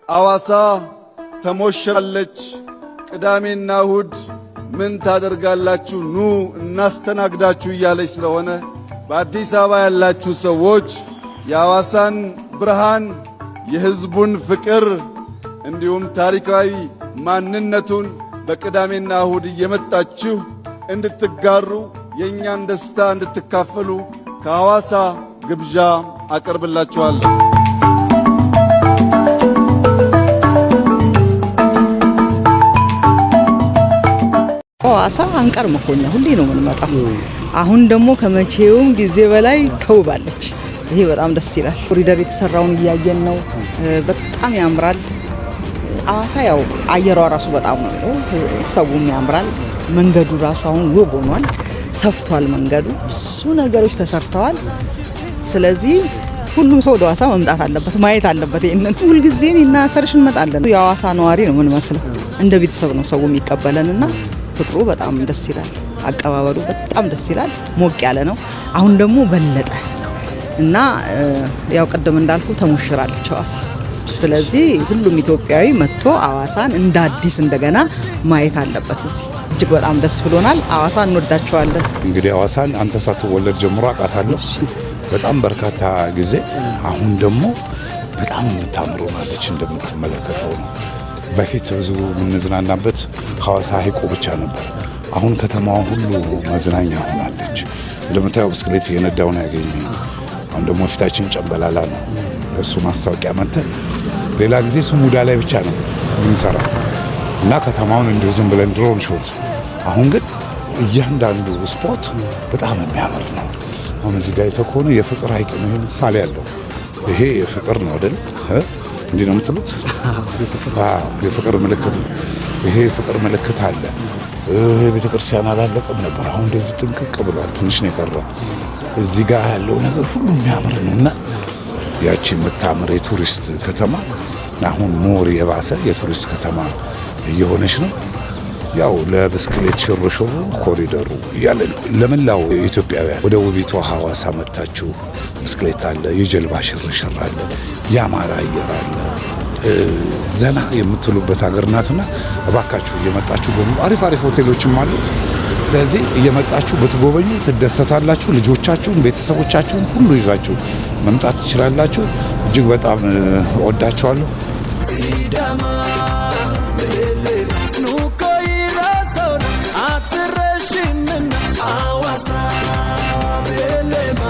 አዋሳ ተሞሽራለች። ቅዳሜና እሁድ ምን ታደርጋላችሁ? ኑ እናስተናግዳችሁ እያለች ስለሆነ በአዲስ አበባ ያላችሁ ሰዎች የአዋሳን ብርሃን፣ የሕዝቡን ፍቅር እንዲሁም ታሪካዊ ማንነቱን በቅዳሜና እሁድ እየመጣችሁ እንድትጋሩ፣ የእኛን ደስታ እንድትካፈሉ ከሐዋሳ ግብዣ አቀርብላችኋለሁ። ሐዋሳ አንቀርም እኮ፣ እኛ ሁሌ ነው የምንመጣው። አሁን ደግሞ ከመቼውም ጊዜ በላይ ተውባለች። ይሄ በጣም ደስ ይላል። ኮሪደር የተሰራውን እያየን ነው። በጣም ያምራል። ሐዋሳ ያው አየሯ ራሱ በጣም ነው የሚለው፣ ሰውም ያምራል። መንገዱ ራሱ አሁን ውብ ሆኗል፣ ሰፍቷል። መንገዱ ብዙ ነገሮች ተሰርተዋል። ስለዚህ ሁሉም ሰው ወደ ሐዋሳ መምጣት አለበት፣ ማየት አለበት። ይሄንን ሁልጊዜ እኔና ሰርሽ እንመጣለን። የሐዋሳ ነዋሪ ነው የምንመስለው። እንደ ቤተሰብ ነው ሰው የሚቀበለን እና ፍቅሩ በጣም ደስ ይላል። አቀባበሉ በጣም ደስ ይላል። ሞቅ ያለ ነው። አሁን ደግሞ በለጠ እና ያው ቅድም እንዳልኩ ተሞሽራለች ሐዋሳ። ስለዚህ ሁሉም ኢትዮጵያዊ መጥቶ ሐዋሳን እንደ አዲስ እንደገና ማየት አለበት። እዚህ እጅግ በጣም ደስ ብሎናል። ሐዋሳ እንወዳቸዋለን። እንግዲህ ሐዋሳን አንተ ሳትወለድ ጀምሮ አውቃታለሁ በጣም በርካታ ጊዜ። አሁን ደግሞ በጣም የምታምር ሆናለች፣ እንደምትመለከተው ነው። በፊት ብዙ የምንዝናናበት ሐዋሳ ሐይቁ ብቻ ነበር። አሁን ከተማዋ ሁሉ መዝናኛ ሆናለች። እንደምታየው ብስክሌት እየነዳው ነው ያገኘኝ። አሁን ደግሞ ፊታችን ጨምበላላ ነው። እሱ ማስታወቂያ መተን ሌላ ጊዜ ሱሙዳ ላይ ብቻ ነው የምንሰራው እና ከተማውን እንዲሁ ዝም ብለን drone shot። አሁን ግን እያንዳንዱ spot በጣም የሚያምር ነው። አሁን እዚህ ጋር የተኮነ የፍቅር ሐይቅ ነው። ይሄ ምሳሌ ያለው ይሄ የፍቅር ነው አይደል? እንዲህ ነው የምትሉት? አዎ፣ የፍቅር ምልክት ነው። ይሄ የፍቅር ምልክት አለ። ቤተ ክርስቲያን አላለቀም ነበር። አሁን እንደዚህ ጥንቅቅ ብሏል። ትንሽ ነው የቀረው። እዚህ ጋር ያለው ነገር ሁሉ የሚያምር ነው እና ያቺ የምታምር የቱሪስት ከተማ አሁን more የባሰ የቱሪስት ከተማ እየሆነች ነው። ያው ለብስክሌት ሽርሽሩ ኮሪደሩ እያለ ነው። ለመላው ኢትዮጵያውያን ወደ ውቢቷ ሐዋሳ መጥታችሁ ብስክሌት አለ፣ የጀልባ ሽርሽር አለ፣ ያማረ አየር አለ፣ ዘና የምትሉበት ሀገር ናትና እባካችሁ እየመጣችሁ ጎብኙ። አሪፍ አሪፍ ሆቴሎችም አሉ። ስለዚህ እየመጣችሁ ብትጎበኙ ትደሰታላችሁ። ልጆቻችሁን፣ ቤተሰቦቻችሁን ሁሉ ይዛችሁ መምጣት ትችላላችሁ። እጅግ በጣም እወዳችኋለሁ። ሲዳማ ኑኮ ይራሰውን አትረሽምና አዋሳ።